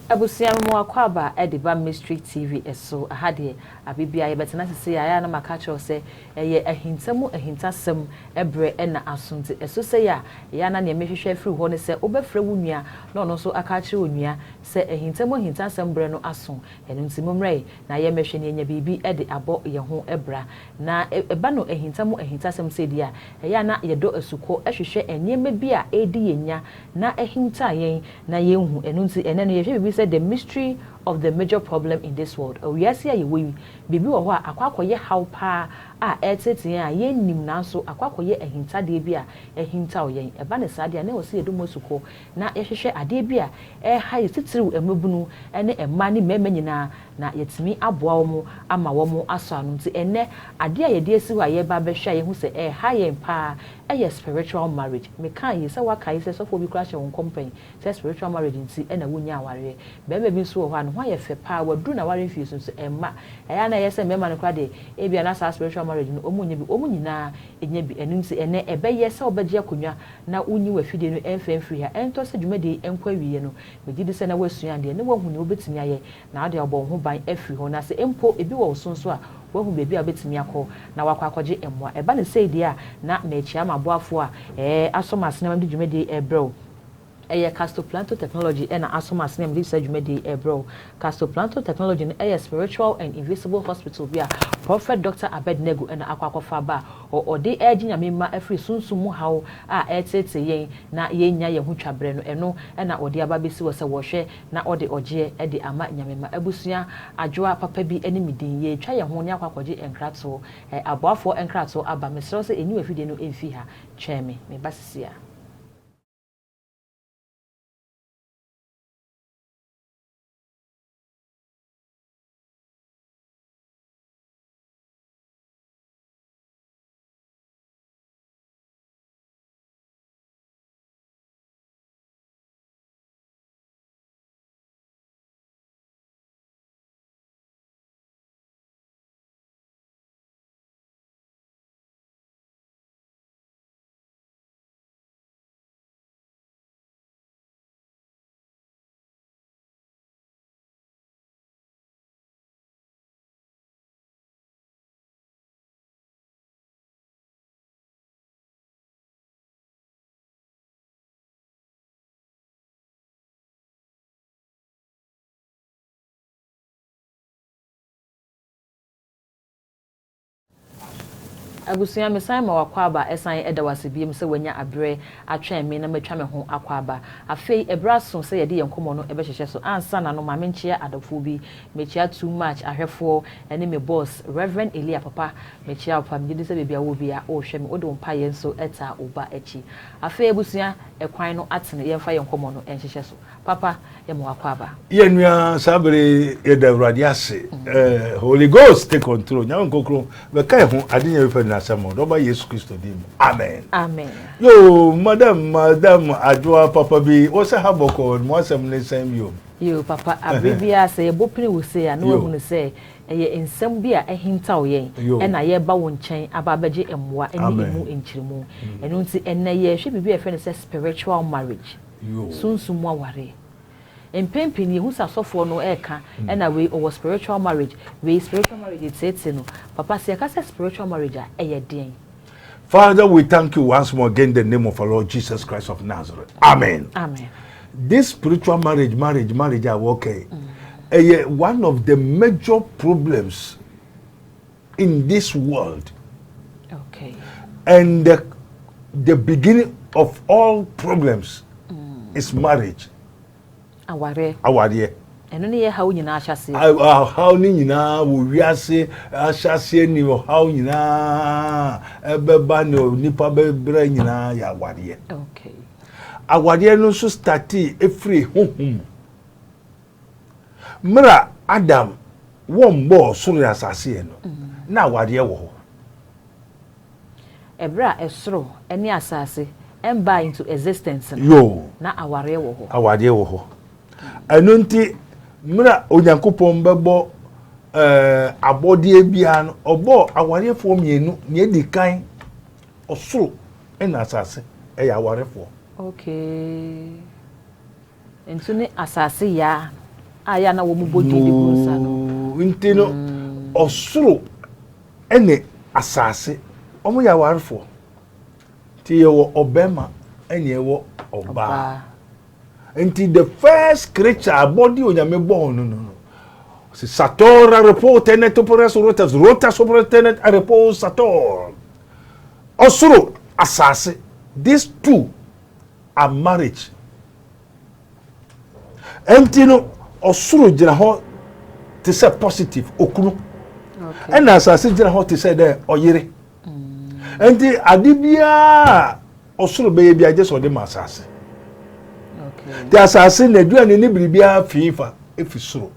Abusua me mo akwaaba de ba Mystery TV so. Aha deɛ abe biara yɛbɛtena ase sei a, ɛyɛ a na maka akyerɛ wo sɛ ɛyɛ ahinta mu ahintasɛm berɛ na aso nti ɛso sei a, ɛyɛ a na nea mehwehwɛ afiri hɔ ne sɛ wobɛfrɛ wo nua na ɔno nso aka akyerɛ onua sɛ ahinta mu ahintasɛm berɛ no aso. Ɛno nti mommra yi na yɛmmɛhwɛ na yɛanya biribi de abɔ yɛn ho bra. Na ɛba no ahinta mu ahintasɛm sei deɛ a, ɛyɛ a na yɛdɔ asukɔ hwehwɛ nneɛma bi a ɛredi yɛn nya na ahinta yɛn na yɛnhu. Ɛno nti ɛnnɛ no yɛhwɛ biribi sɛ The Mystery of the Major Problem in This World. Wiase a yɛwɔ yi, biribi wɔ hɔ a akɔ akɔyɛ haw paa a ɛreteetee yɛn a yɛnnim nanso akɔ akɔyɛ ahintadeɛ bi a ahintaw yɛn. Ɛba no saa deɛ a, na ɛwɔ sɛ yɛdɔ mu asukɔ na yɛhwehwɛ adeɛ bi a ɛreha yɛn titiriw mmabunu ne mmaa ne mmarima nyinaa na yɛatumi aboa wɔn ama wɔasɔ ano. Nti ɛnnɛ, adeɛ a yɛde asi hɔ a yɛreba abɛhwɛ a yɛhu sɛ ɛreha yɛn pa ara yɛ spiritual marriage. Mekaa yi sɛ woakae sɛ sɔfoɔ bi koraa hyɛɛ wo nkɔm pɛn sɛ spiritual marriage nti na wonnya awareɛ. Barima bi nso wɔ hɔ a ne ho ayɛ fɛ pa ara, waduru n'aware mfeɛ so nso ɛmma. Ɛyɛ a na ɛyɛ sɛ mmarima no koraa deɛ ebia na saa spiritual marriage no wɔnnya bi, wɔn nyinaa nya bi. Ɛno nti ɛnnɛ ɛbɛyɛ sɛ wobɛgye akonnwa na wonyi w'afidie no mfa mfiri ha. Ɛntɔ sɛ dwumadie yi nkɔ awieɛ no, megye di sɛ na woasua adeɛ na woahu nea wobɛtumi ayɛ na wode abɔ wo ho ban afiri hɔ. Na sɛ mpo ebi wɔ wo so nso a, woahu baabi a wobɛtumi akɔ na woakɔ akɔgye mmoa. Ɛba no sei deɛ a, na merekyea m'aboafoɔ a ɛɛ asɔ m'asene ma mede dwumadie yi rebrɛ wo. Ɛyɛ Castoplanto Technology na asɔ m'asene a mede saa dwumadie yi rebrɛ wo. Castoplanto Technology no yɛ spiritual and invisible hospital bi a Prophet Doctor Abednego na akɔ akɔfa aba a ɔde regye Nyame mma afiri sunsum mu haw a ɛreteetee yɛn na yɛnnya yɛn ho twa berɛ no. Ɛno na ɔde aba abɛsi hɔ sɛ wɔhwɛ na ɔde ɔgyeɛ de ama Nyame mma. Abusua, Adwoa papa bi ne me din. Yɛretwa yɛn ho ne akɔ akɔgye nkratoɔ. Aboafoɔ nkratoɔ aba. Mesrɛ wo sɛ nyi w'afidie no mfi ha. Twɛn me. Meba sisi ara. Abusua mesan ma w'akwaaba ɛsan da wo ase biom sɛ wanya aberɛ atwɛn me na matwa me ho akwaaba. Afei ɛberɛ aso sɛ yɛde yɛn nkɔmmɔ no bɛhyehyɛ so. Ansa na no ma menkyea adɔfoɔ bi. Mekyea too much ahwɛfoɔ ɛne me boss Rev. Elia papa mekyea wo paa megye di sɛ baabi a wowɔ biara worehwɛ me wode wo mpaeɛ nso taa wo ba akyi. Afei abusua ɛkwan no atene yɛmfa yɛn nkɔmmɔ no nhyehyɛ so. Papa, yɛma wo akwaaba. Yɛn nua saa bere yi yɛda Awurade ase. Eh, Holy Ghost take control. Nyame nkokron bɛka yɛn ho ade nyɛ bɛfɛ na asɛm ɔdɔ ba Yesu Kristo din mu. Amen. Amen. Yo, madam, madam Adwoa papa bi, wɔ sɛ ha bɔkɔɔ, mo asɛm ne sɛn bio? Yo, papa, abere biara sɛ yɛbɔ pini wo sei a, na wahunu sɛ ɛyɛ nsɛm bi a ahintaw yɛn na yɛreba wo nkyɛn aba abɛgye mmoa ne emu nkyerɛmu. Ɛno nti ɛnnɛ yɛrehwɛ biribi a yɛfrɛ no sɛ spiritual marriage. Sunsum mu awareɛ. Mpɛn pii no yɛhu sɛ asɔfoɔ no reka ɛna wei ɔwɔ spiritual marriage, wei spiritual marriage teetee no. Papa sɛ yɛka sɛ spiritual marriage a ɛyɛ deɛn? Father, we thank you once more again in the name of our Lord Jesus Christ of Nazareth. Amen. Amen. This spiritual marriage, marriage, marriage, I work mm. one of the major problems in this world. Okay. And the, the beginning of all problems mm. is marriage. Awareɛ. Awareɛ. Ɛno ne yɛ haw nyinaa ahyɛseɛ. Ɔhaw ne nyinaa wɔ wiase ahyɛseɛ ni ɔhaw nyinaa ɛbɛba ne nipa bɛbrɛ nyinaa yɛ awareɛ. Okay. Awareɛ no nso startee efiri honhom mu. Mmerɛ a Adam wɔmbɔɔ soro ne asase yɛ no, na awareɛ wɔ hɔ. Ɛberɛ a ɛsoro ne asase ɛmbaa into existence no, Yoo. na awareɛ wɔ hɔ. Awareɛ wɔ hɔ. Ɛno nti, mmerɛ a Onyankopɔn bɛbɔ ɛɛ abɔdeɛ biara no, ɔbɔɔ awareɛfoɔ mmienu. Nea edi kan, ɔsoro ɛna asase ɛyɛ awarefoɔ. Okay. Nsu ne asase yaa. A yɛ a na wɔn bɔ din de gu nsa no. Nti no, ɔsoro ne asase, wɔn yɛ awarefoɔ. Nti yɛwɔ ɔbarima ɛna yɛwɔ ɔbaa. Nti the first creature abɔde Onyame bɔɔ no no no. Sator arepo tenet opores rotas rotas opores tenet arepo sator. Ɔsoro asase, these two are marriage. Ɛnti no ɔsoro gyina hɔ te sɛ positive okunu, ɛna asase gyina hɔ te sɛ dɛ ɔyere. Ɛnti ade biara ɔsoro bɛyɛ bi agye sɛ ɔde ma asase. Te asase na aduane ne biribiara fi fa efi soro.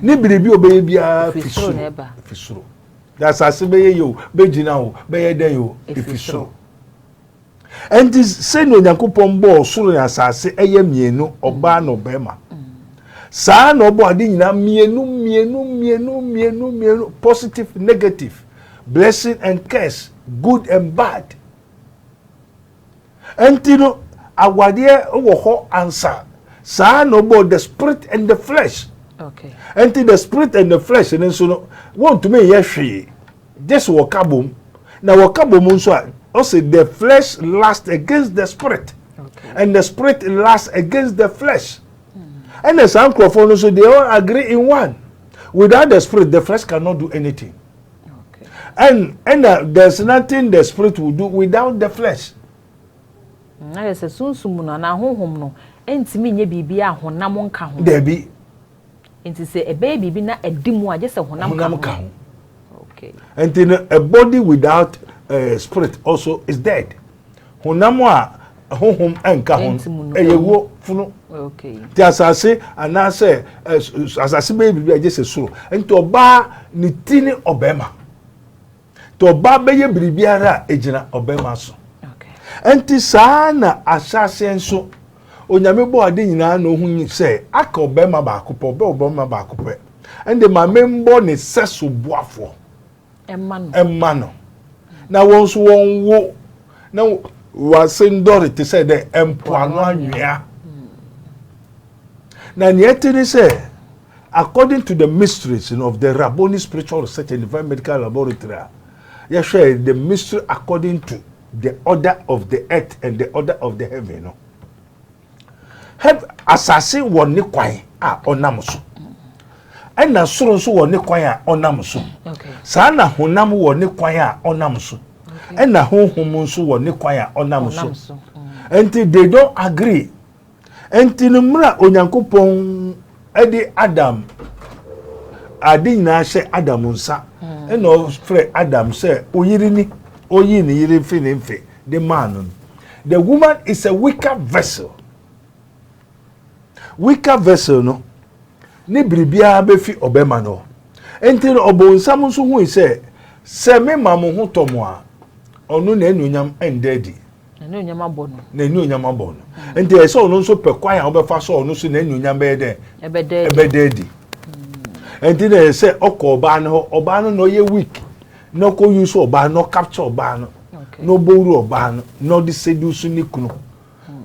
Ne biribi ɔbɛyɛ biara fi soro, efi soro. Te asase bɛyɛ yɛ o, bɛgyina o, bɛyɛ dɛn o, efi soro. Ɛnti sɛnea Onyankopɔn bɔɔ ɔsoro ne asase ɛyɛ mmienu, ɔbaa na ɔbarima. Saa na ɔbɔ ade nyinaa mmienu mmienu mmienu mmienu mmienu, positive, negative, blessing and curse, good and bad. Ɛnti no awadeɛ wɔ hɔ ansa. Saa na ɔbɔ the spirit and the flesh. Ɛnti the spirit and the flesh no nso no wɔntumi nyɛ hwee gye sɛ wɔka bom. Na wɔka bom nso a, ɔsɛ the flesh lust against the spirit, and the spirit lust against the flesh. Ɛna saa nkurɔfoɔ no nso, they all agree in one. Without the spirit, the flesh cannot do anything. And there's nothing the spirit will do without the flesh. Na yɛ sɛ sunsum no anaa honhom no ntumi nyɛ biribi a honam nka ho. Dabi. Nti sɛ ɛbɛyɛ biribi na ɛdi mu a, gye sɛ honam ka ho. Ka ho. Nti no, a body without spirit also is dead. Honam a honhom nka ho ɛyɛ wuo funu. Nti asase anaasɛ asase bɛyɛ biribi a gye sɛ soro. Nti ɔbaa ne ti ne ɔbɛrima. Nti ɔbaa bɛyɛ biribiara a egyina ɔbɛrima so. Nti saa na ahyase nso Onyame bɔ ade nyinaa na ohun sɛ aka ɔbɛrima baako pɛ, ɔbɛ ɔbɛrima baako pɛ. Ɛnde maame mbɔ ne sɛ so boafoɔ ɛma no na wɔn nso wɔn wo na wase ndɔre te sɛ dɛ mpoano anwea. Na nea ɛte ne sɛ, according to the mysteries of the Rabboni Spiritual Research and Divine Medical Laboratory a yɛhwɛ the mystery according to the order of the earth and the order of the heaven no, asase wɔ ne kwan a ɔnam so, ɛna soro nso wɔ ne kwan a ɔnam so. Saa na honam wɔ ne kwan a ɔnam so, ɛna honhom nso wɔ ne kwan a ɔnam so. Nti they don't agree. Nti no mmerɛ Onyankopɔn ɛde Adam ade nyinaa hyɛ Adam nsa, ɛna ɔfrɛ Adam sɛ oyiri ni, oyi ne yere fi ne mfe de maa no. The woman is a weaker vessel. Weaker vessel no ne biribiara bɛfi ɔbɛma no. Nti no ɔbɔnsam nso hui sɛ sɛ mema mo ho tɔ mo a, ɔno na anuonyam ɛnda adi. N'anuonyam abɔ no. Na anuonyam abɔ no. Nti ɛsɛ ɔno nso pɛ kwan a ɔbɛfa so ɔno nso n'anuonyam bɛyɛ dɛ ɛbɛda adi. Nti na ɛsɛ ɔkɔ ɔbaa no hɔ. Ɔbaa no na ɔyɛ weak na ɔkɔ use ɔbaa no, ɔcapture ɔbaa no na ɔbɔwuru ɔbaa no na ɔde seduce ne kunu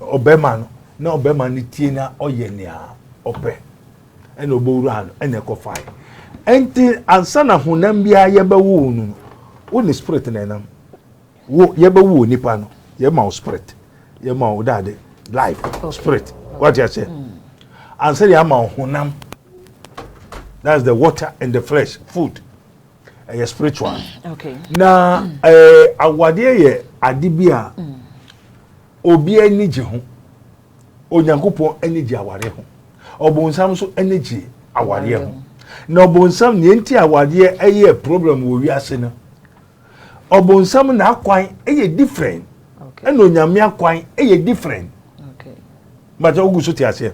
ɔbɛrima no, na ɔbɛrima no tie na ɔyɛ nea ɔpɛ, ɛna ɔbɔwura no ɛna ɛkɔ fae. Nti ansa na honam biara yɛbɛwo no no, wo ne spirit na ɛnam. Wo yɛbɛwo nipa no, yɛma wo spirit, yɛma wo daade life spirit, wate aseɛ? Ansa yɛ ama wo honam, that's the water and the flesh food, ɛyɛ spiritual. Na awadeɛ yɛ ade bi a obi ani gye ho. Onyankopɔn ani gye awadeɛ ho, ɔbɔnsam nso ani gye awadeɛ ho. Na ɔbɔnsam nea nti awadeɛ ɛyɛ problem wɔ wiase no, ɔbɔnsam n'akwan ɛyɛ different ɛna Onyame akwan ɛyɛ different. Bàtà ogu so te aseɛ?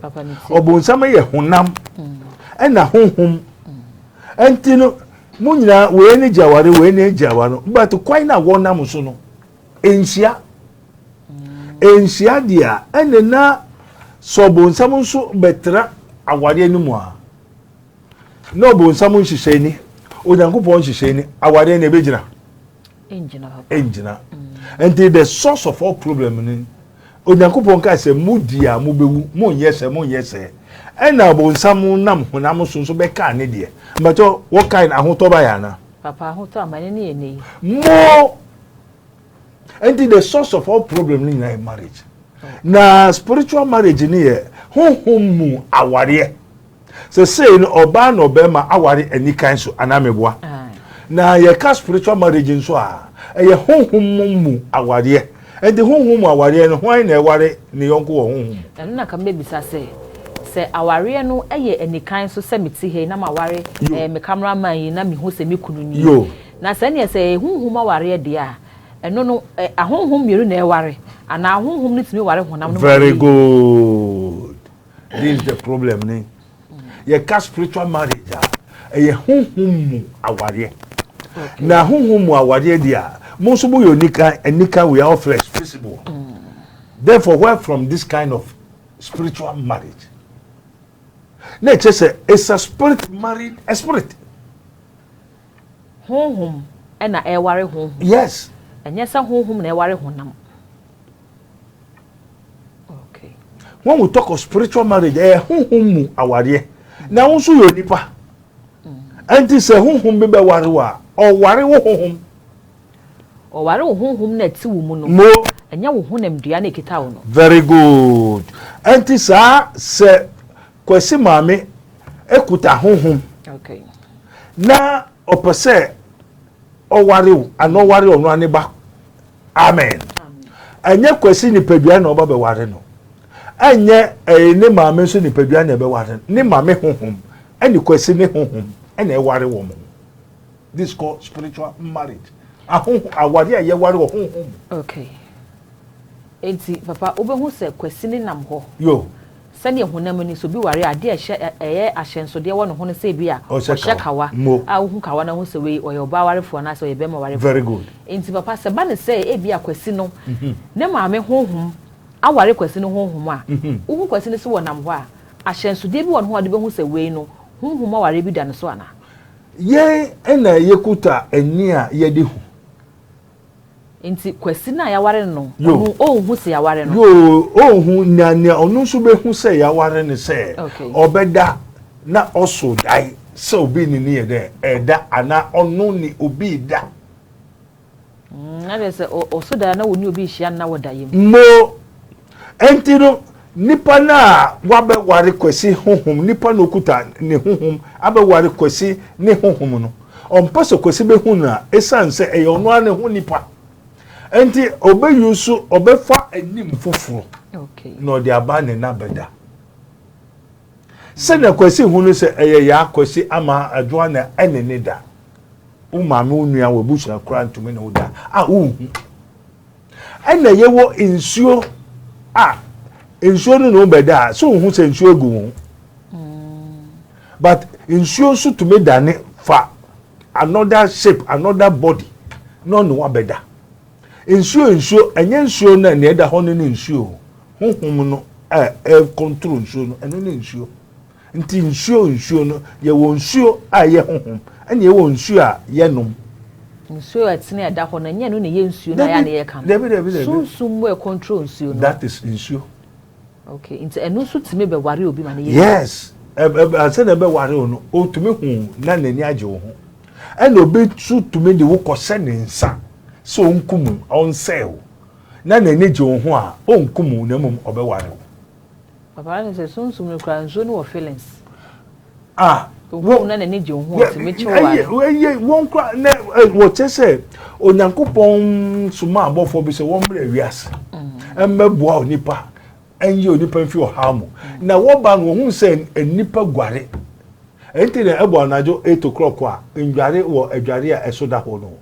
Ɔbɔnsam yɛ honam ɛna honhom. Ɛnti no mo nyinaa wei ani gye aware, wei ani gye aware no, but kwan na wɔnam so no nhyia. Nhyia deɛ a ɛna na sɛ ɔbɔnsam nso bɛtena awareɛ no mu a, na ɔbɔnsam nhyehyɛ ni, Onyankopɔn nhyehyɛ ni, awareɛ no ebɛgyina? Ɛngyina. Nti the source of all problem ni. Onyankopɔn kaa sɛ, Modi a mobɛwu, monyɛ sɛ, monyɛ sɛ. Ɛna ɔbonsam nam honam so nso bɛkaa ne deɛ. Mpakyɛw, wɔkae no, ahotɔ baeɛ anaa? Papa, ahotɔ ama ne ne yɛ nnɛ yi. Mo! Enti the source of all problem no nyinaa yɛ marriage. Na spiritual marriage no yɛ honhom mu awareɛ. Sesei no ɔbaa na ɔbarima aware anikan so anaa meboa? Na yɛka spiritual marriage nso a, ɛyɛ honhom mu awareɛ. Ɛnti honhom mu awareɛ no, hwan na ɛware ne yɔnko wɔ honhom mu? Ɛno na nka mɛbisa sɛ, sɛ awareɛ no yɛ anikan so sɛ mete ha yi na maware eh, me camera man yi na mehu sɛ me kunu nie. Na sɛ ɛneɛ sɛ ɛyɛ honhom awareɛ deɛ a, ɛno no eh, ahonhom mmienu na ɛware anaa honhom no tumi ware honam no ma Very ɛyɛ yie? good. This is the problem ni. Yɛka spiritual marriage a, ɛyɛ honhom mu awareɛ. Na honhom mu awareɛ deɛ a, mo nso moyɛ onika, anika, we are all flesh, visible. Therefore, where from this kind of spiritual marriage? Na ɛkyɛ sɛ it's a spirit married a spirit. Honhom na ɛware honhom. Yes. Ɛnyɛ sɛ honhom na ɛware honam. When we talk of spiritual marriage, ɛyɛ honhom mu awareɛ. Na wo nso yɛ onipa. Ɛnti sɛ honhom bi bɛware wo a, ɔware wo honhom. Ɔware wo honhom na ɛte wo mu no. Mo. Ɛnyɛ wo honamdua na ɛkita wo no. Very good. Ɛnti saa sɛ Kwasi maame ekuta honhom. Okay. Na ɔpɛ sɛ ɔware wo anaa ɔware ɔno ara ne ba. Amen. Ɛnyɛ Kwasi nipadua na ɔba bɛware no. Ɛnyɛ ɛyɛ ne maame nso nipadua na ɛbɛware no. Ne maame honhom ɛne Kwasi ne honhom ɛna ɛware wɔn ho. This is called spiritual marriage. Ahoho aware a yɛware wɔ honhom mu. Okay. Enti papa wobɛhu sɛ Kwasi ne nam hɔ. Yo. Sɛdeɛ honam ani so obi ware a, adeɛ a ɛhyɛ ɛyɛ ahyɛnsodeɛ wɔ ne ho ne sɛ ebia ɔhyɛ kawa a wohu kawa no a wohu sɛ wei ɔyɛ ɔbaa warefoɔ anaasɛ ɔyɛ barima warefoɔ. Very good. Nti papa sɛ ɛba no sɛ ebia Kwasi no ne maame honhom aware Kwasi no honhom a, wohu Kwasi no sɛ ɔnam hɔ a, ahyɛnsodeɛ bi wɔ ne ho a wode bɛhu sɛ wei no honhom awareɛ bi da ne so anaa? Yɛn na yɛkuta ani a yɛde hu. Nti Kwasi no a yɛaware no no, ɔno ɔnhu sɛ yɛaware no? Yoo, ɔnhu, na nea ɔno nso bɛhu sɛ yɛaware no sɛ, ɔbɛda na ɔso dae sɛ obi ne no yɛ dɛ, ɛreda anaa ɔno ne obi reda. Mm, na kyerɛ sɛ ɔso dae na ɔne obi rehyia nna wɔ daeɛ mu. Mo, ɛnti no, nipa no a wabɛware Kwasi honhom, nipa no okuta ne honhom abɛware Kwasi ne honhom no, Ɔmpɛ sɛ Kwasi bɛhu no a ɛsiane sɛ ɛyɛ ɔno ara ne ho nipa nti ɔbɛ use ɔbɛfa anim foforɔ na ɔde aba ne na bɛda. Sɛnea Kwasi hu no sɛ ɛyɛ yaa Kwasi ama Adwoa na ɛne ne da. Wo maame wo nua w'abusua koraa ntumi ne wo da a wonhu. Ɛna yɛwɔ nsuo a nsuo no ne wo bɛda a sɛ wohu sɛ nsuo agu wo ho. But nsuo nso tumi dane fa another shape, another body na ɔne wo abɛda. Nsuo nsuo, ɛnyɛ nsuo no a nea ɛda hɔ no ne nsuo. Honhom no a ɛcontrol nsuo no, ɛno ne nsuo. Nti nsuo nsuo no, yɛwɔ nsuo a ɛyɛ honhom, ɛna yɛwɔ nsuo a yɛnom. Nsuo a ɛtene a ɛda hɔ no, ɛnyɛ ɛno na ɛyɛ nsuo no a yɛ a na yɛka no. Dabi, dabi, dabi. Sunsum mu a ɛcontrol nsuo no. That is nsuo. Okay, nti ɛno nso tumi bɛware obi ma no yɛ. Yes, ansa na ɛbɛware wo no, otumi hu na n'ani agye wo ho. Ɛna obi nso tumi de wo kɔhyɛ ne nsa sɛ ɔnkum wo, ɔnsɛe wo. Na n'ani gye wo ho a, ɔnkum wo na mmom ɔbɛware wo. Papa no sɛ sunsum no koraa nsuo no wɔ feelings. Ah, Ohun na n'ani gye wo ho ɔtumi kye wo ware. Ɛyɛ wɔn kora na wɔkyɛ sɛ Onyankopɔn soma abɔfoɔ bi sɛ wɔmmrɛ wiase mmɛboa onipa ɛnyɛ onipa mfi ɔhaw mu na wɔba no wɔhu sɛ nnipa guare ɛnti na ɛbɔ anadwo 8 o'clock a ndware wɔ adware a ɛso da hɔ no.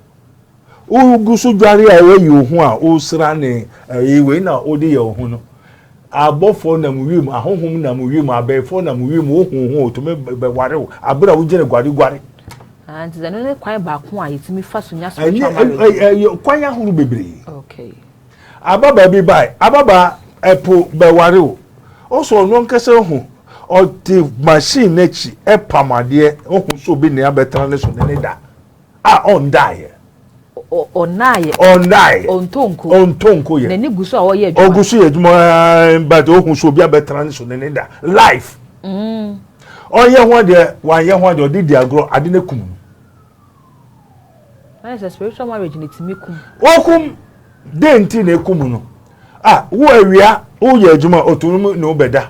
Wogu so dware a woayi wo ho a wosra ne ɛyi wei na wode yɛ wo ho no. Abɔfoɔ nam wiem, ahonhom nam wiem, abɛɛfoɔ nam wiem, wohu wo ho otumi bɛware wo abere a wogyina guare guare. Ah, nti ɛno ne kwan baako a yɛtumi fa so nya spiritual marriage. Ɛyɛ kwan ahorow bebree. Okay. Ababaa bi bae, ababaa ɛpo bɛware wo. Ɔsɔ ɔno ankasa hu, ɔte machine n'akyi ɛpam adeɛ, ohu sɛ obi nea bɛtena ne so ne ne da. A ɔndaeɛ. Ɔnnaeɛ. Ɔnnaeɛ. Ɔntɔ nko. Ɔntɔ nko yɛ. N'ani gu so a ɔyɛ adwuma. Ɔgu so yɛ adwuma but ohu so obi abɛtena ne so ne ne da life. Ɔnyɛ ho adeɛ wanyɛ ho adeɛ ɔde di agorɔ ade ne kum no. Ayɛ sɛ spiritual marriage ne tumi kum. Okum den ti na ekum no. Ah, wo awia woyɛ adwuma otumi ne wo bɛda.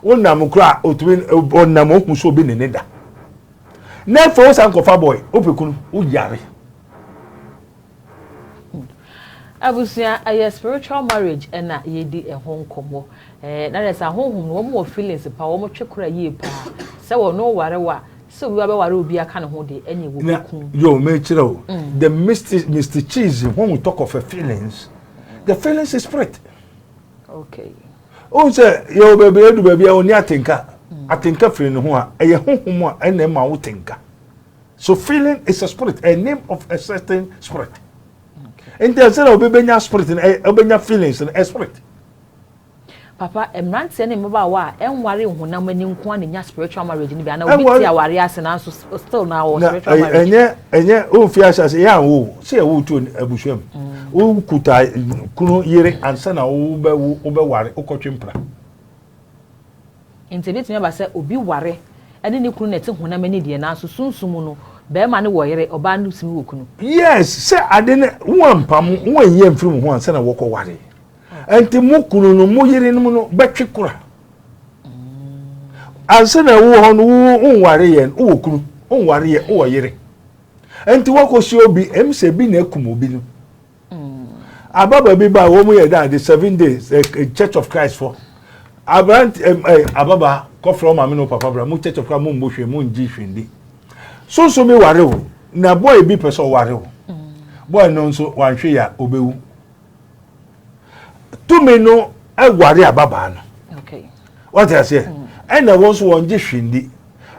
Wonam kora otumi ɔnam ohu so obi ne ne da. Na afei wosan kɔfa boy wopɛ kunu woyare. Abusua, ɛyɛ spiritual marriage ɛna yɛdi ɛho nkɔmmɔ. Na yɛ sɛ ahohom no wɔn wɔ feelings pa, wɔn twe kora yie paa. Sɛ wɔn ware wa, sɛ obi abɛware obi aka ne ho de, ɛne wɔ bɛkum. Yo, mekyerɛ o. The Mr. Cheese, when we talk of a feelings, the feelings is spirit. Ohun sɛ yɛ wɔ baabi edu baabi a oni atenka. Atenka firi ne ho a ɛyɛ honhom a ɛna ɛma wo tenka. So feeling is a spirit, a name of a certain spirit. Nti ɛsɛ na obi bɛnya spirit no, ɔbɛnya feelings no, a spirit. Papa, mmeranteɛ ne mmabaawa a ɛnware honam ani nko a na nya spiritual marriage ni bi ana obi te aware ase nanso still na wɔ spiritual marriage? Ɛnyɛ ofi ahyɛ ase yɛ anwo sɛ ɛwo tu abusua mu wokuta kunu yere ansa na wobɛwo wobɛware wokɔtwe mpra. Nti ebitumi aba sɛ obi ware ɛne ne kunu na ɛte honam ani deɛ, nanso sunsum no bɛrima ne wɔ yere, ɔbaa no tumi wɔ kunu. Yes, sɛ ade ne wo ampam wo anyɛ mfiri mu ho ansa na wɔkɔ ware. Nti mo kunu no mo yere no no bɛtwe kora ansa na wo hɔ no wo nware yɛ wowɔ kunu nware yɛ wowɔ yere. Nti wɔkɔsi obi ɛm sɛ bi na ekum obi no. Ababa bi ba wɔn yɛ dan de 7 days Church of Christ fɔ aberante ɛ ɛ ababa kɔfrɛ ɔmaame no papa bra mo Church of Christ mo mbɔ hwee mo ngye hwee ndi sunsun bi ware o na boy bi pɛ sɛ ɔware o, boy no nso wanhwɛ yɛ a obewu. Tumi no ɛware ababaa no. Wate aseɛ? Ɛna wɔn nso wɔn gye hwee ndi.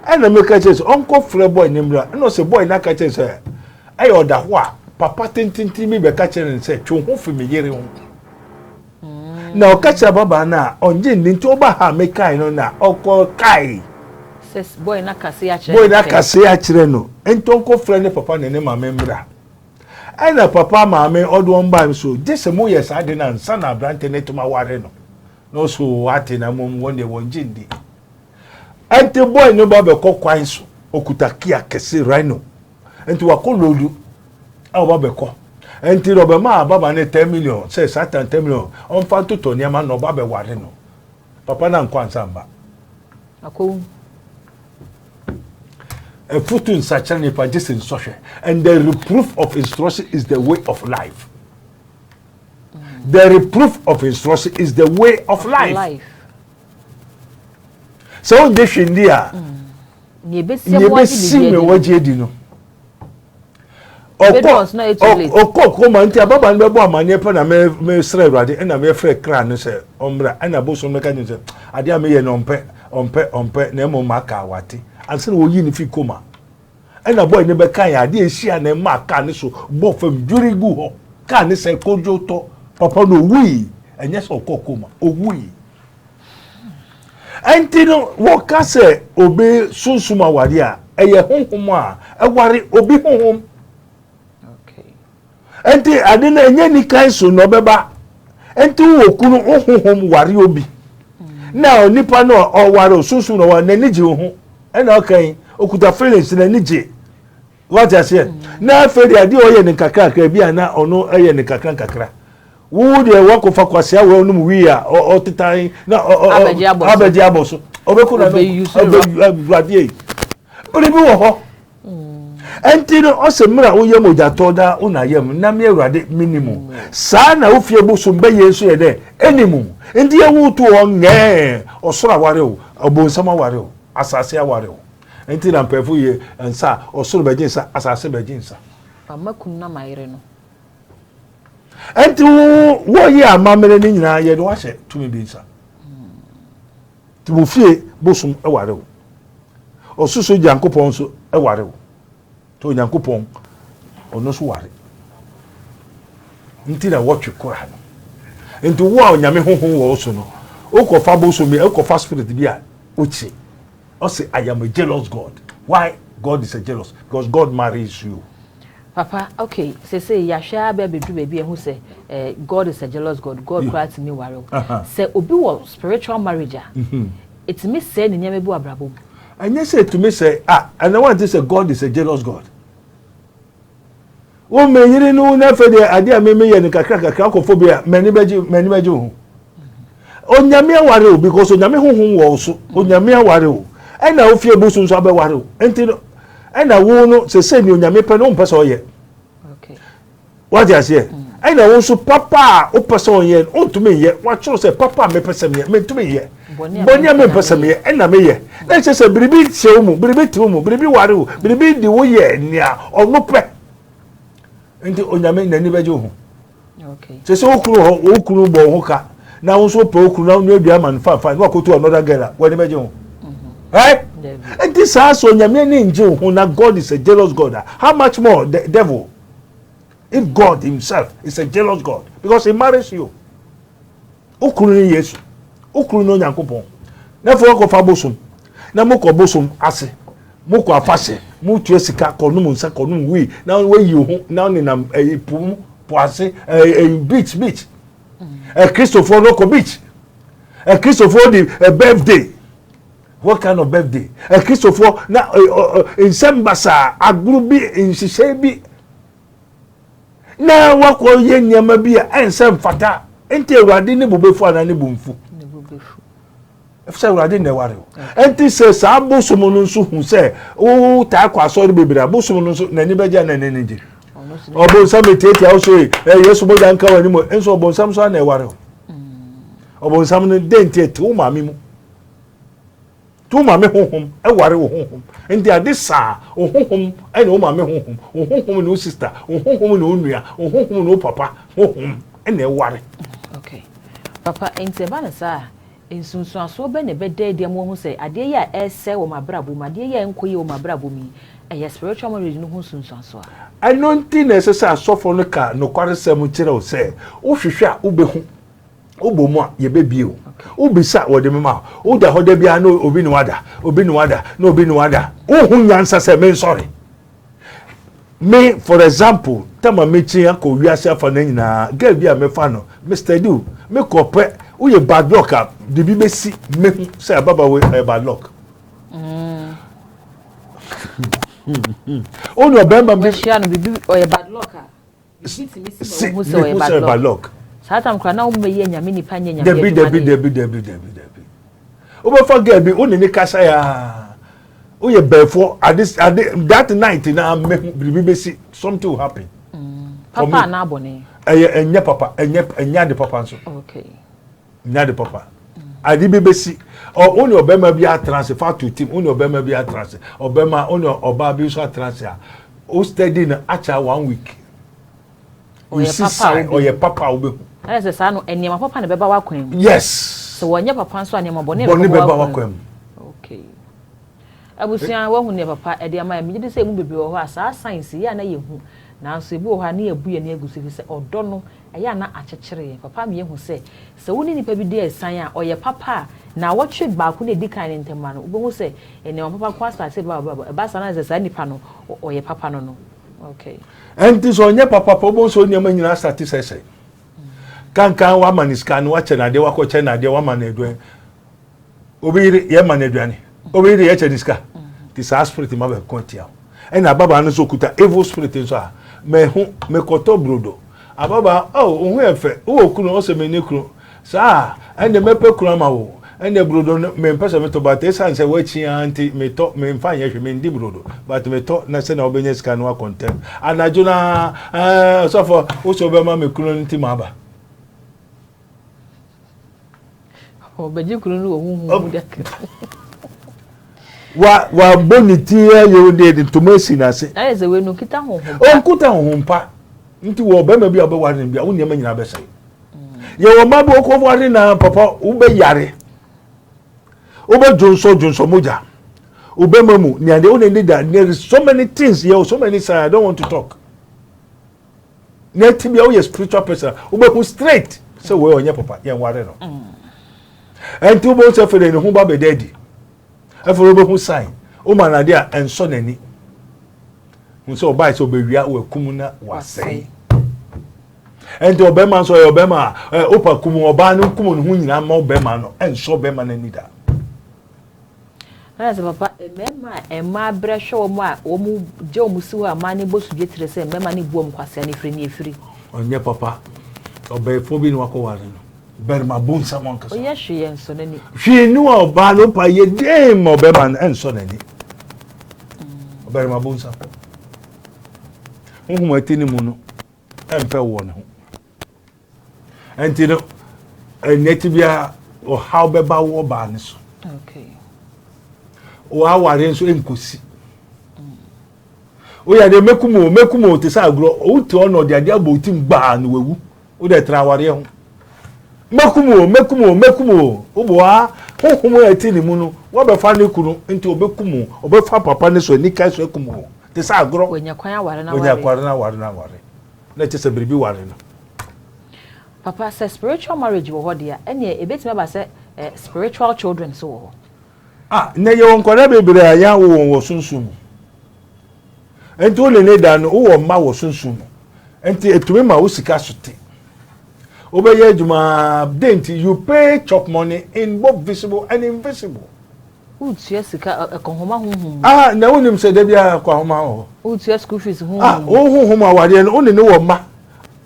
Ɛna meka kyerɛ sɛ ɔnkɔ frɛ boy ne mmra. Ɛna ɔsɛ boy n'aka kyerɛ sɛ ɛyɛ ɔda hɔ a papa tententen bi bɛka kyerɛ no sɛ twe ho fi me yere ho. Na ɔka kyerɛ ababaa no a ɔngye ndi nti ɔba ha mekae no na ɔkɔ kae. Boy n'akase akyerɛ. Boy n'akase akyerɛ no nti ɔnkɔ frɛ ne papa ne ne maame mmra. Ɛna papa maame ɔde wɔn ba so gye sɛ moyɛ saa de na nsa na aberante ne toma ware no na ɔso ate na mmom wɔn deɛ wɔn gye ndi. Ɛnti boy no ba bɛkɔ kwan so okuta kia kɛse rhino nti wakɔ load a ɔba bɛkɔ nti na ɔbɛma ababa ne 10 million sɛ satan 10 million ɔnfa ntotɔ nneɛma na ɔba bɛware no. Papa na nkɔ ansa mba. Akɔwu. Ɛfutu nsakyerɛ nipa gye sɛ nsɔhwɛ, and the reproof of instruction is the way of life. The reproof of instruction is the way of life. Life. Sɛ wongye hwee ndi a nea ebesi nea ɛmo agye ebesi bibi me adi. Wɔgye adi no Ebi ɔkɔ dɔɔso na yɛ too late. Ɔkɔ kɔma nti ababa no bɛbɔ amanneɛ pɛ na mesrɛ Awurade ɛna mefrɛ kra no sɛ ɔmmra. Ɛna bosom no ka kyerɛ sɛ adeɛ a meyɛ no ɔmpɛ ɔmpɛ ɔmpɛ na mmom maka awate ansa na wɔyi no fi koma. Ɛna boy no bɛka yɛ adeɛ ɛhyia na ɛma kaa ne so bɔ fam dwiri gu hɔ kaa ne sɛ kodwo tɔ papa no owui. Ɛnyɛ sɛ ɔkɔ koma owui. Ɛnti no wɔka sɛ obi sunsum aware a ɛyɛ honhom a ɛware obi honhom. Nti ade no ɛnyɛ nikan so na ɔbɛba. Nti wowɔ kunu wo honhom ware obi na onipa no a ɔware o sunsun na ɔware n'ani gye wo ho ɛna ɔka yi okuta feelings n'ani gye wate aseɛ. Na afei deɛ adeɛ a ɔyɛ ne nkakrakra bi a na ɔno ɛyɛ ne nkakra nkakra wo deɛ wakɔfa kwasea wɔ ɔnom wii a ɔtetan na Abɛgye abɔ so. Abɛgye abɔ so ɔbɛkɔ na no Ɔbɛyi so. Ɔbɛwuradeɛ yi bere bi wɔ hɔ. Ɛnti no ɔsɛ mmerɛ a woyɛ mogyatɔ da wo na yam na me Awurade menimu saa na wofie bosom bɛyɛ nso yɛ dɛ ɛnimu nti yɛwo to hɔ ngɛɛ ɔsoro aware o ɔbonsam aware o asase aware o. Nti na mpɛfo yɛ nsa a ɔsoro bɛgye nsa asase bɛgye nsa. Mama kunu na ma yere no. Ɛnti wo wɔyɛ amammerɛ no nyinaa yɛde wahyɛ tumi bi nsa nti mo fie bosom ɛware o ɔsoso Nyankopɔn nso ɛware o nti Onyankopɔn ɔno nso ware nti na wɔtwe kora no. Nti wo a Onyame honhom wɔ wo so no wokɔfa bosom bi wokɔfa spirit bi a wokyi ɔsɛ I am a jealous God. Why God is a jealous? Because God marries you. Papa, okay, sese yɛahwɛ abɛ abɛduru baabi a ɛho sɛ God is a jealous God, God koraa tumi ware wo. Sɛ obi wɔ spiritual marriage a, ɛtumi sɛe ne nneɛma bi wɔ abrabɔ mu? Ɛnyɛ sɛ ɛtumi sɛ a, ɛna wante sɛ God is a jealous God. Wo mmenyini no na afei deɛ, adeɛ a meme yɛ no kakra kakra akɔfo bi a, m'ani bɛgye wo ho. Onyame aware o, because Onyame honhom wɔ wo so. Onyame aware o, ɛna wofie bosom nso abɛware o. Nti no, ɛna wo no sɛ ni Onyame pɛ no, wompɛ sɛ ɔyɛ. Wate aseɛ? Ɛna wo nso, papa a wopɛ sɛ ɔyɛ no, wontumi nyɛ. Wakyerɛw sɛ papa a mepɛ sɛ meyɛ, mentumi nyɛ. Bɔne a mempɛ sɛ meyɛ, ɛna meyɛ. Na ɛkyɛ sɛ biribi hyɛ wo mu, biribi te wo mu, biribi ware wo, biribi di wo yɛ nea ɔno pɛ. Nti Onyame n'ani bɛgye wo ho. Sɛ wo kunu hɔ, wo kunu bɔ wo ho ka na wo nso pɛ wo kunu na wo nua aduane ma no fanfan na wakoto another girl a, w'ani bɛgye ho? Right? Nti saa so Onyame ani ngye wo ho na God is a jealous God a, how much more the devil, if God himself is a jealous God, because he marries you. Wo kunu ne Yesu, wo kunu ne Onyankopɔn, na afei wakɔfa bosom na mokɔ bosom ase, mokɔ afahyɛ, motua sika kɔnom nsa, kɔnom wii, na wayi wo ho na nenam ɛyi po mu, po ase, ɛyi beach. Kristofoɔ no kɔ beach. Kristofoɔ di birthday. What kind of birthday? Kristofoɔ na nsɛm basaa, agoro bi, nhyehyɛe bi na wakɔ yɛ nneɛma bi a ɛnsɛ mfata. Nti Awurade ne bo bɛfu anaa ne bo mfu? Efisɛ Awurade na ɛware o. Nti sɛ saa bosom no nso hu sɛ wotaa kɔ asɔre bebree a, bosom no nso n'ani bɛgye ana n'ani gye? Ɔbɔnsam etiatia wo so yi, Yesu mogya nka w'anim. Nso ɔbɔnsam so ana ɛware o. Ɔbɔnsam no den nti ɛte wo maame mu, te wo maame honhom, ɛware wo honhom. Nti ade saa wo honhom ɛne wo maame honhom, wo honhom ne wo sister, wo honhom ne wo nua, wo honhom ne wo papa honhom ɛna ɛware. Okay, papa, nti ɛba no saa, nsunsuansoɔ bɛ na ɛbɛda adi ama wɔn sɛ adeɛ yi a ɛresɛ wɔ m'abrabɔ mu, adeɛ yi a ɛnkɔ yie wɔ m'abrabɔ mu yi, ɛyɛ spiritual marriage no ho nsunsuansoɔ a? Ɛno nti na ɛsɛ sɛ asɔfo no ka nokware sɛm kyerɛ wo sɛ wohwehwɛ a wobɛhu, wobɔ mu a yɛbɛbie o, wobisa wɔde mema wo. Woda hɔ da biara na obi ne wada, obi ne wada, na obi ne wada. Wohu nyansa sɛ mensɔre. Me, for example, tama mekyi akɔ wiase afa no nyinaa, girl bi a mefa no, Mr Du, mekɔ pɛ, woyɛ bad luck a, biribi bɛsi, mehu sɛ ababaawa ɛyɛ bad luck. Wone ɔbɛrima bi wɔahyia no, biribi, ɔyɛ bad luck a, biribi tumi si ma wohu sɛ ɔyɛ bad bad luck. Saa tam koraa na wɔn bɛyɛ Nyame nipa nyɛ Nyame Dabi. adwuma. Dabi. Ne Dabi, dabi, dabi, dabi. Wobɛfa girl bi, wone ne kasa yaa, woyɛ bɛɛfoɔ ade ade, that night na mehu biribi bɛsi, something will happen. Papa anaa bɔne? Ɛyɛ ɛnyɛ papa, ɛnyɛ ade papa nso. Nyɛ ade papa. Ade bi bɛsi ɔ, wo ne ɔbɛrima bi atena ase, fa to team, wo ne ɔbɛrima bi atena ase, ɔbɛrima, wo ne ɔbaa bi nso atena ase a, o steady no akyɛ one week. Ɔyɛ papa a, wobɛhu. Ɔyɛ papa a, wobɛhu. Ɛyɛ sɛ saa no, nneɛma papa na ɛbɛba w'akwan mu. Yes. Sɛ wɔnyɛ papa nso a, nneɛma bɔne bɔne bɛba bɛba w'akwan w'akwan mu. Mu. Okay, abusua, wahu nea papa ɛde ama yɛ. Megye di sɛ emu bebree wɔ hɔ a, saa science yi a na yɛhu, nanso ebi wɔ hɔ a ne yɛbu yɛn ani agu so, fi sɛ ɔdɔ no ɛyɛ a na akyekyere yɛn. Papa mi yɛhu sɛ wo ne nipa bi di ɛsan a, ɔyɛ papa a, na awɔtwe baako na edi kan ne ntɛm no, wobɛhu sɛ nneɛma papa kɔ asase ba ba ɛba saa na sɛ saa nipa no ɔyɛ papa no, okay. Ɛnti sɛ ɔnyɛ papa pa, wobɛhu sɛ nneɛma nyinaa start sɛsɛ kankan. Wama ne sika no, wakyɛ n'adeɛ, wakɔkyɛ n'adeɛ, wama no aduane. Obi yere yɛma no aduane, obi yere yɛkyɛ ne sika. Nti saa spirit ma bɛko atia wo. Ɛna ababaa no nso kuta evil spirit nso a, mɛho mekɔtɔ brodo. Ababaa, oh, wo ho yɛ fɛ, wowɔ kunu? Ɔsɛ me ne kunu saa. Ɛnna mɛpɛ kunu ama wo. Ɛnna brodo no, mempɛ sɛ metɔ, but ɛsiane sɛ woakyi ara nti metɔ. Memfa nyɛ hwɛ, mendi brodo, but metɔ na sɛnea wobɛnya sika no akɔ ntɛm anadwo na ɔsɔfo wosɛ wobɛma me kunu no, nti maaba. Ɔbɛgye kunu no wɔ huhu mu dɛ. Wa wabɔ ne ti ayɛ o de ntoma esi n'ase. Ayɛ sɛ wei no nkita honhom pa. Ɔnkuta honhom pa. Nti wɔ ɔbɛrima bi a ɔbɛware no bi a, wo nneɛma nyinaa bɛsɛe. Yɛwɔ mmaa bi wɔkɔ ware na papa, wobɛyare, wobɛdwonsɔ dwonsɔ mogya, wobɛma mu nea deɛ wone ne da. There is so many things, yɛwɔ so many signs. I don't want to talk. Na ɛti bi a, woyɛ spiritual person, wobɛhu straight sɛ wei ɔnyɛ papa, yɛn ware no. Ɛnti wobɛhu sɛ afei de ne ho ba bɛda adi. Afei wobɛhu sign, woma no adeɛ a ɛnsɔ n'ani. Hu sɛ ɔbae sɛ ɔbɛwia, wakum na wasɛe. Ɛnti ɔbɛrima nso ɔyɛ ɔbɛrima a ɛ opa kum ɔbaa no kum ne ho nyinaa ma ɔbɛrima no ɛnsɔ ɔbɛrima no ani da. Na sɛ papa mmarima a mmaa brɛ hwɛ wɔn a wɔn gye wɔn si hɔ a mmaa no bɔ sudwe tiri sɛ mmarima no bu wɔn kwasea no efiri ne efiri. Ɔnyɛ papa, ɔbɛɛfoɔ bi na wakɔware no. Barima bonsam ankasa. Ɔyɛ hwee ɛnsɔ n'ani. Hwee ni wa ɔbaa no pa yɛ den ma ɔbɛrima no ɛnsɔ n'ani. Ɔbarima bonsam. Honhom a ɛte ne mu no ɛmfɛ wɔ ne ho. Ɛnti no ɛnyɛ ti biara ɔhaw bɛba wɔ ɔbaa no so. Okay. W'aware nso ɛnkosi. Woyɛ deɛ mɛkum o mɛkum o te sɛ agorɔ wote hɔ na ɔde adeɛ abɔ wo tim gbaa na wawu. Wo deɛ tena awareɛ ho. Mɛkum o, mɛkum o, mɛkum o. Woboa honhom a ɛte ne mu no, woabɛfa ne kunu nti ɔbɛkum o, ɔbɛfa papa ne so anika so akum o. Te sɛ agorɔ. Wanya kwan aware na aware. Wanya kwan na aware na aware. Na ɛkyɛ sɛ biribi ware no. Papa, sɛ spiritual marriage wɔ hɔ deɛ a, ɛneɛ ɛbɛtumi aba sɛ eh, spiritual children nso wɔ hɔ. Ah, nnɛ yɛwɔ nkwadaa bebree a yɛawo wɔn wɔ sunsum mu. Nti wo ne ne da no, wowɔ mma wɔ sunsum mu. Nti etumi ma wo sika so te. Wobɛyɛ adwuma dɛn nti you pay chop money in both visible and invisible. Wotua sika ɛkɔnhoma honhom mu. Ah, na wonim sɛ da biara kɔnhoma wɔ hɔ. Wotua school fees honhom ah, mu. Ah, wo honhom awadeɛ no, wo ne ne wɔ mma.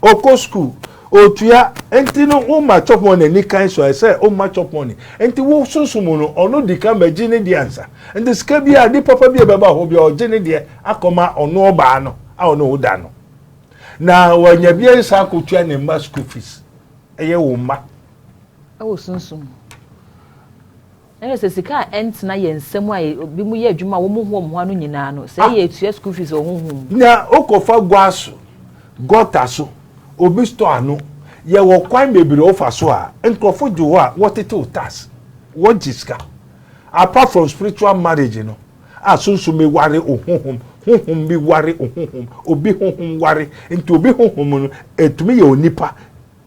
Ɔkɔ school, ɔtua, nti no wo ma chop money ani kan so a ɛsɛ wo ma chop money, nti wo sunsum mu no ɔno di kan bɛgye ne deɛ ansa, nti sika bi a ade papa bi a ɛbɛba hɔ bi a ɔgye ne deɛ akɔma ɔno ɔbaa no a ɔne wo da no, na wanya bi nsa akɔtua ne mma school fees, ɛyɛ wo mma. Ɛwɔ sunsum mu. Ɛne sɛ sika a ɛntena yɛn nsam a ebinom yɛ adwuma a wɔnhu wɔn ho ano nyinaa no, sɛ ɛyɛ etua school fees wɔ honhom mu. Nea wokɔfa gua so, gutter so, obi store ano, yɛwɔ kwan bebree a wofa so a nkurɔfo gye hɔ a wɔtetew tax, wɔgye sika. Apart from spiritual marriage no, a sunsum bi ware honhom, honhom bi ware honhom, obi honhom ware, nti obi honhom no, etumi yɛ onipa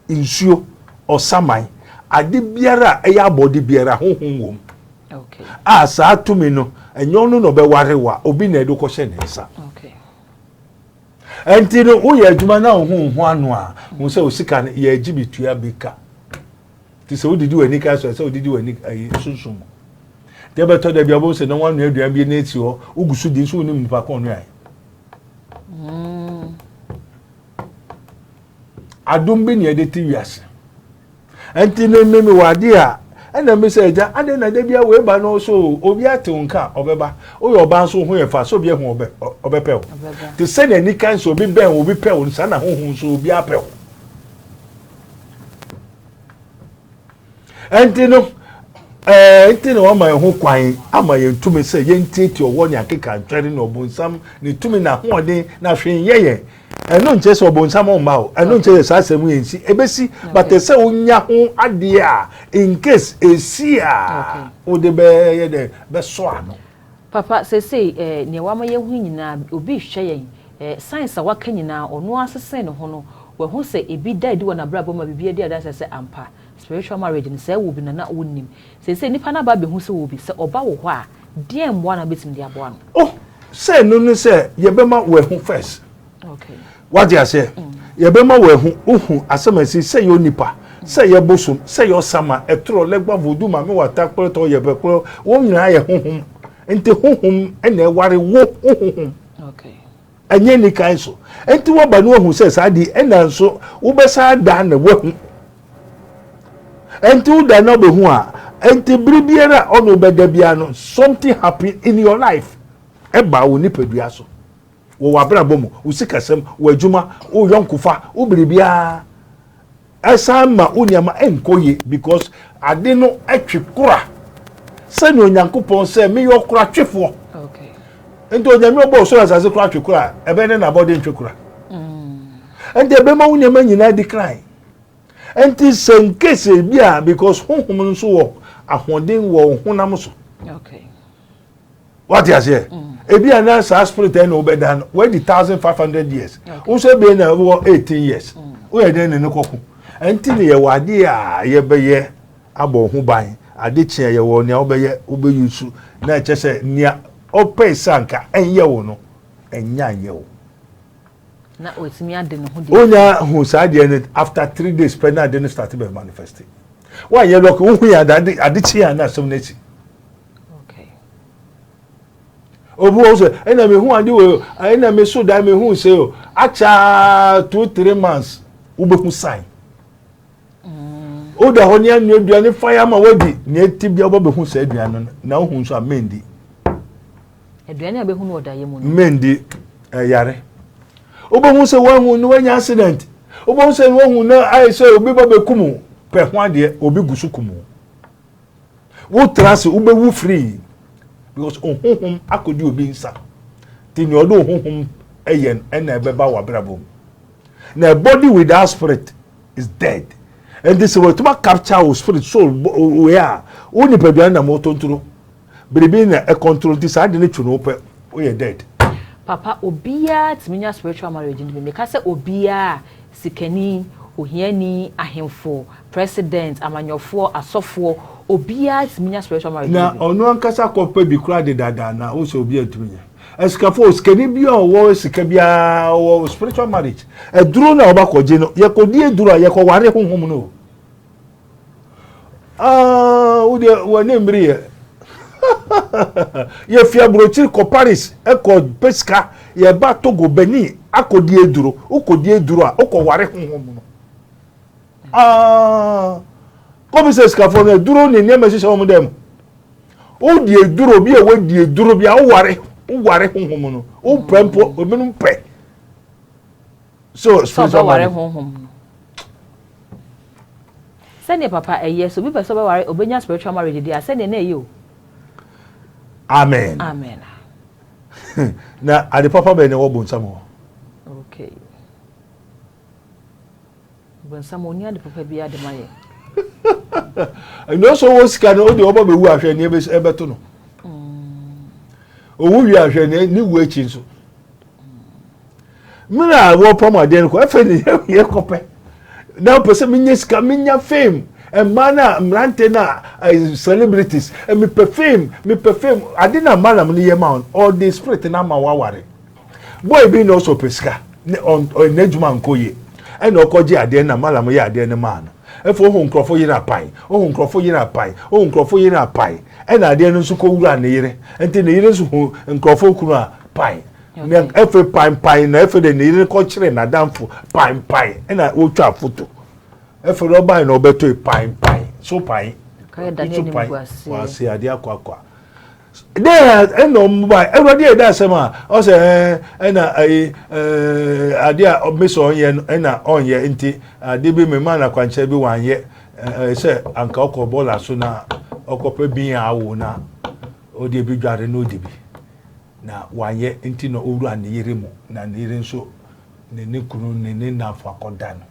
Nsuo, ɔsaman, ade biara a ɛyɛ abɔde biara, honhom wɔ mu. A saa tumi no, ɛnyɛ ɔno na ɔbɛware wo a, obi na ɛde kɔhyɛ ne nsa. Ɛnti no, woyɛ adwuma na wo ho ho ano a, hu sɛ osika no yɛgye bi tua bi ka. Nti sɛ wodidi w'ani ka so, ɛsɛ wodidi w'ani ayi sunsun mu. Nti ɛbɛtɔ da bi a wobɛhu sɛ na woanoa aduan bi na esi hɔ, wogu so di nso wonim nipa ko ɔnoae. Adom bi na yɛde te wiase. Ɛnti me me mewɔ adeɛ a ɛna me sɛ agya adɛn na da bia wei ba no so obi ate wo nka ɔbɛba woyɛ ɔbaa nso ho yɛ fa sɛ obi ahu ɔbɛ ɔbɛpɛ wo te sɛ na ani kan sɛ obi bɛn obi pɛ wo saa na honhom nso obi apɛ wo. Ɛnti no, ɛɛ nti na wama yɛn ho kwan ama yɛn tumi sɛ yɛntiatia ɔwɔ ne akeka ntwɛre ne ɔbonsam ne tumi na ahoɔden na hwee nyɛ yɛn. Ɛno nkyerɛ sɛ ɔbonsam ɔmma o. Ɛno nkyerɛ sɛ saa asɛm yɛn si. Ebesi, but sɛ wonya ho adeɛ a in case esi a wode bɛyɛ dɛ bɛsɔ ano. Papa, seesei eh, nea wama yɛahu yi nyinaa, obi rehwɛ yɛn, eh, science a waka nyinaa, ɔno ara sesee ne ho no, wahu sɛ ebi da adi wɔ n'abrabɔ mu a biribi adi adanse sɛ ampa, spiritual marriage no, sɛ ɛwɔ bi no na wonnim. Seesei nipa no aba abɛhu sɛ ɔwɔ bi, sɛ ɔba wo hɔ a, deɛn mmoa na wobɛtumi de aboa no? Oh, sɛ ɛno ne sɛ yɛbɛma wahu first. Okay. Wate aseɛ? Yɛbɛma wahu, wohu asɛm asi sɛ yɛ onipa, sɛ yɛ bosom, sɛ yɛ ɔsama, ɛtorɔ, lɛgba, vodu, maame wata, kplɛtɔ, yɛbɛ kplɛ, wɔn nyinaa yɛ honhom. Nti honhom na ɛware wo, wo honhom. Okay. Ɛnyɛ nikan so. Nti waba no wahu sɛ saa di ɛna nso wobɛsan da na wahu. Nti woda na wobɛhu a, nti bere biara a ɔne wobɛda biara no, something happen in your life. Ɛba wo nipadua so. Wɔ w'abrabɔ mu, wo sikasɛm, w'adwuma, wo yɔnkofa, wo biribiara. Ɛsan ma wo nneɛma nkɔ yie because ade no twe kora sɛnea Onyankopɔn sɛ meyɛ ɔkora twefoɔ. Nti Onyame ɔbɔ ɔsoro asase kora twe kora a, ɛbɛyɛ ne n'abɔde ntwe kora. Nti ɛbɛma wo nneɛma nyinaa decline. Nti sɛ nkese bi a because honhom no nso wɔ ahoɔden wɔ honam so. Okay. Wate aseɛ? Ebi a na saa spirit ɛna wobɛda no wadi 1500 years. Wo nso ebien na wɔ 18 years. Woyɛ dɛn ne ne kɔko? Ɛnti ne yɛwɔ adeɛ a yɛbɛyɛ abɔ ho ban. Ade kye a yɛwɔ nea wobɛyɛ wobɛyi su na ɛkyɛ sɛ nea ɔpɛe sɛ anka ɛnyɛ wo no. Ɛnyɛ anyɛ o. Na otumi ade ne ho deɛ. Wonya hu saa adeɛ no after 3 days pɛ na ade no start bɛ manifest. Woanyɛ lucky, wohu yɛ ade ade kye a na asɛm no akyi. Obi wɔ sɛ ɛna mehu ade wɔ, ɛna me so dan mehu sɛ o akyaa 2-3 months, wobɛhu sign. Woda hɔ ne anoa aduane fa ama wadi nea ɛti bia, wobɛbɛhu saa aduane no na wohu nso a mendi. Aduane a bɛhu no ɔda yɛ mu no. Mendi ɛyare. Wobɛhu sɛ woahu no woanya accident. Wobɛhu sɛ woahu no ayɛ sɛ obi ba bɛkum wo. Pɛ ho adeɛ, obi gu so kum wo. Wotra ase, wobɛwu free because ohonhom akɔdi obi nsa. Nti nea ɔde ohonhom ɛyɛ no ɛna ɛbɛba wɔ abrabɔ mu. Na a body without spirit is dead. Nti sɛ wɔtuma capture wo spirit, soul wei a, wo nipadua no nam wotontoro biribi na ɛcontrol. Nti saa de ne twu no wopɛ, woyɛ dead. Papa, obiara tumi nya spiritual marriage no bi? Meka sɛ obiara, sikani, ohiani, ahemfo, president, amanyɔfoɔ, asɔfoɔ, obiara tumi nya spiritual marriage na no bi? Ɔno ankasa kɔpɛ bi kora de dada na wosɛ obi antumi nya. Asikafo, sikani bi a ɔwɔ sika biara ɔwɔ spiritual marriage. Aduro na ɔba kɔgye no, yɛkɔdi aduro a yɛkɔware honhom no. Aa, wodeɛ wɔne mmiri yɛ yɛfi aburokyiri kɔ Paris ɛkɔ pɛ sika, yɛba Togo, Benin akɔdi aduro. Wokɔdi aduro a, wokɔware honhom no. Aa, kɔbi sɛ sikafoɔ no aduro ne nneɛma hyehyɛ wɔn dɛm. Wodi eduro bi a wodi eduro bi a woware honhom no, wopɛ mpo, ebinom pɛ so sɛ spiritual ɔbɛware marriage. Honhom no sɛdeɛ papa ɛyɛ sɛ obi pɛ sɛ ɔbɛware, ɔbɛnya spiritual marriage deɛ a, sɛdeɛ na ɛyɛ o. Amen. Amen. Na ade papa bɛn na ɛwɔ bonsam hɔ? Okay, bonsam ɔni ade papa bi ade ma yɛ. Ɛnna ɔsɔ wɔ sika no, ɔde ɔba bɛwu ahwɛ nea ɛbɛto no. Owu wie ahwɛ nea ne wu akyi nso mmerɛ a wɔpam adeɛ no kɔ ɛfɛ ne yɛ kɔpɛ na ɔpɛ sɛ menya sika, menya fame, mmaa no a mmerante no a celebrities, mepɛ fame, mepɛ fame. Ade na malam no yɛ ma wɔn, ɔde spirit no ama waware boy bi na ɔsɔ pɛ sika ne ɔn n'adwuma nkɔ yie, ɛna ɔkɔgye adeɛ na malam yɛ adeɛ no maa no. Ɛfɔ ohun nkurɔfo yere apan, ohun nkurɔfo yere apan, ohun nkurɔfo yere apan, ɛna adeɛ no nso kɔ wura ne yere. Nti ne yere nso hu nkurɔfo kunu a pan na ɛfɛ pan pan, na ɛfɛ de ne yere kɔkyerɛ n'adamfo pan pan, ɛna wotwa foto. Ɛfɛ de ɔban na ɔbɛtɔ yi pan pan so pan so pan wase adeɛ akɔ akɔ dɛ. Ɛna ɔmo ba Awurade yɛ dɛ asɛm a ɔsɛ ɛɛ ɛna ɛyi ɛɛ adeɛ a ɔmesɛ ɔnyɛ no ɛna ɔnyɛ. Nti ade bi mema na kwankyɛn bi wanyɛ ɛɛ sɛ anka ɔkɔ bɔɔla so na ɔkɔpɛ bi awo na ɔde bi dware na ɔdi bi na wanyɛ. Nti na owura ne yere mu na ne yere nso ne kunu ne nafo akɔda no.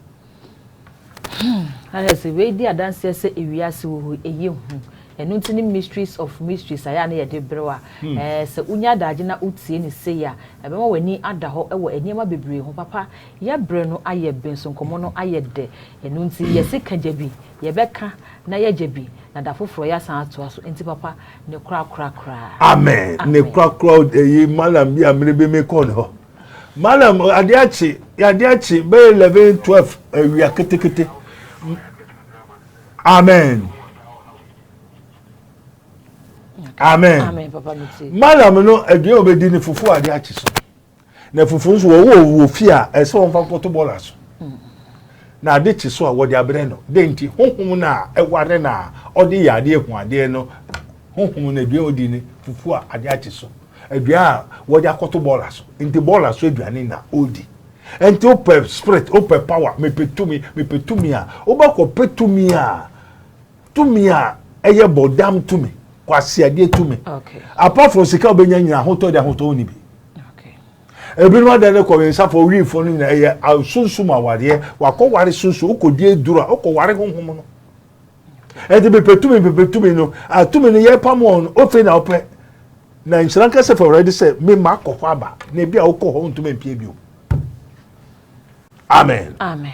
Ayɛ sɛ wei di adanseɛ sɛ ewiase wɔ hɔ ɛyɛ hu. Ɛno nti ne mysteries of mysteries ayɛ a ne yɛde berew a sɛ wonya adagye na wotie ne sei a, ɛbɛma w'ani ada hɔ ɛwɔ nneɛma bebree ho. Papa, yɛbrɛ no ayɛ ben so, nkɔmmɔ no ayɛ dɛ. Ɛno nti yɛsi ka gya bi yɛbɛka na yɛgya bi na da foforɔ yɛasan atoa so. Nti papa, ne korakorakoraa. Amen. Ne korakora. Ɛyi malam bi a mmere bi mi kɔ ne hɔ, malam, adeɛ akye, adeɛ akye bɛyɛ 11, 12 awia ketekete. Amen, amen. Amen, papa, mi ti. Malam no, aduane a obɛdi ne fufu, adeɛ akye so na fufu nso wɔwɔ wɔ fie a ɛsɛ wɔn fa nkɔto bɔɔla so na ade kye so a wɔde abrɛ no de. Nti honhom no a ɛware no a ɔde yɛ adeɛ hu adeɛ no, honhom no aduane a ɔdi ne fufu a ade akye so, aduane a wɔde akɔto bɔɔla so. Nti bɔɔla so aduane na ɔredi. Nti wopɛ spirit, wopɛ power, mepɛ tumi, mepɛ tumi a wobɛkɔ pɛ tumi a tumi a ɛyɛ bɔdam tumi, kwasi adeɛ tumi. Apart from sika wobɛnya nyina, ahotɔ de ahotɔ wo ni bi. Ebinom adan ne kɔ nsafo wiifo no nyina ɛyɛ sunsum awareɛ. Wakɔware sunsum, wokɔdi eduro a wokɔware honhom no. Ɛnti mepɛ tumi, mepɛ tumi no a tumi no yɛ pam wɔn ofe na ɔpɛ na nhyira nkɛsɛ fɛ Awurade sɛ mema akɔ hɔ aba na ebi a wokɔ hɔ ntoma mpie bio. Amen. Amen.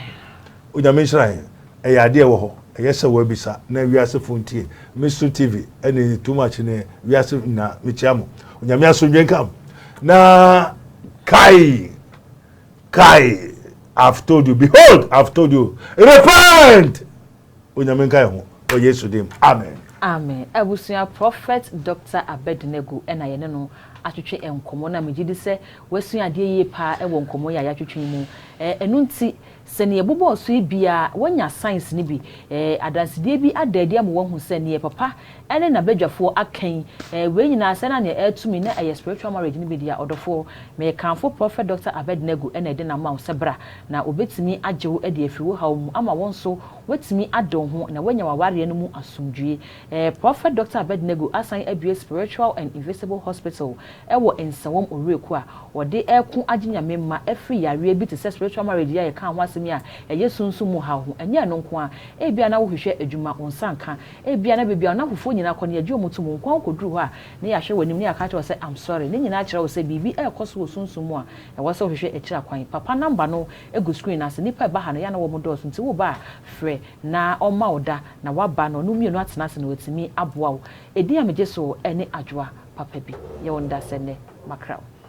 Onyame nhyira yɛn. Ɛyɛ adeɛ wɔ hɔ, ɛyɛ sɛ wɔabisa na wiasefo ntie Mystery TV ɛne too much ne wiase na mekyia mo. Onyame asomdwe nka mo na. Kae, kae, I've told you, behold, I've told you, repent! Onyame nka yɛn ho wɔ Yesu dim, amen. Amen. Abusua Prophet Doctor Abednego na yɛne no atwetwe nkɔmmɔ na megye di sɛ wasua adeɛ yie paa wɔ nkɔmmɔ yi a yɛatwetwe yi mu. Ɛno nti, sɛ nea ɛbobɔɔ so yi biara woanya signs no bi, adansedie bi ada adi ama woahu sɛ neɛ papa ne n'abadwafoɔ aka yi, wei nyinaa sɛ na nea ɛreto mi na ɛyɛ spiritual marriage no bi deɛ a, ɔdɔfoɔ, mekamfo Prophet Doctor Abednego na ɛde no ama wo sɛ bra na ɔbɛtumi agye wo de afiri wo haw mu ama wo nso woatumi ade wo ho na woanya w'awareɛ no mu asomdwoeɛ. Prophet Doctor Abednego asan abue Spiritual and Invisible Hospital wɔ Nsawam Owuraku a wɔde reko agye Nyame mma afiri yareɛ bi te sɛ spiritual marriage yi a yɛkaa ho asɛm yi a ɛyɛ sunsum mu haw ho. Ɛnyɛ ɛno nko ara, ebia na wohwehwɛ adwuma, wo nsa nka. Ebia na baabi a wo nnamfofoɔ nyinaa kɔ no yɛgye wɔn tom, wo nko ara wokɔduru hɔ a na yɛahwɛ w'anim na yɛaka akyerɛ wo sɛ I'm sorry. Ne nyinaa kyerɛ wo sɛ biribi rekɔ so wɔ sunsum mu a ɛwɔ sɛ wohwehwɛ akyiri akwan. Papa number no gu screen no ase. Nnipa a ɛba ha no yɛ a na wɔn dɔɔso nti woba a frɛ na ɔmma wo da na woaba na ɔne wo mmienu atena ase na watumi aboa wo. Edin a megye so ne Adwoa papa bi. Yɛwɔ no dasɛ nnɛ. Makra wo.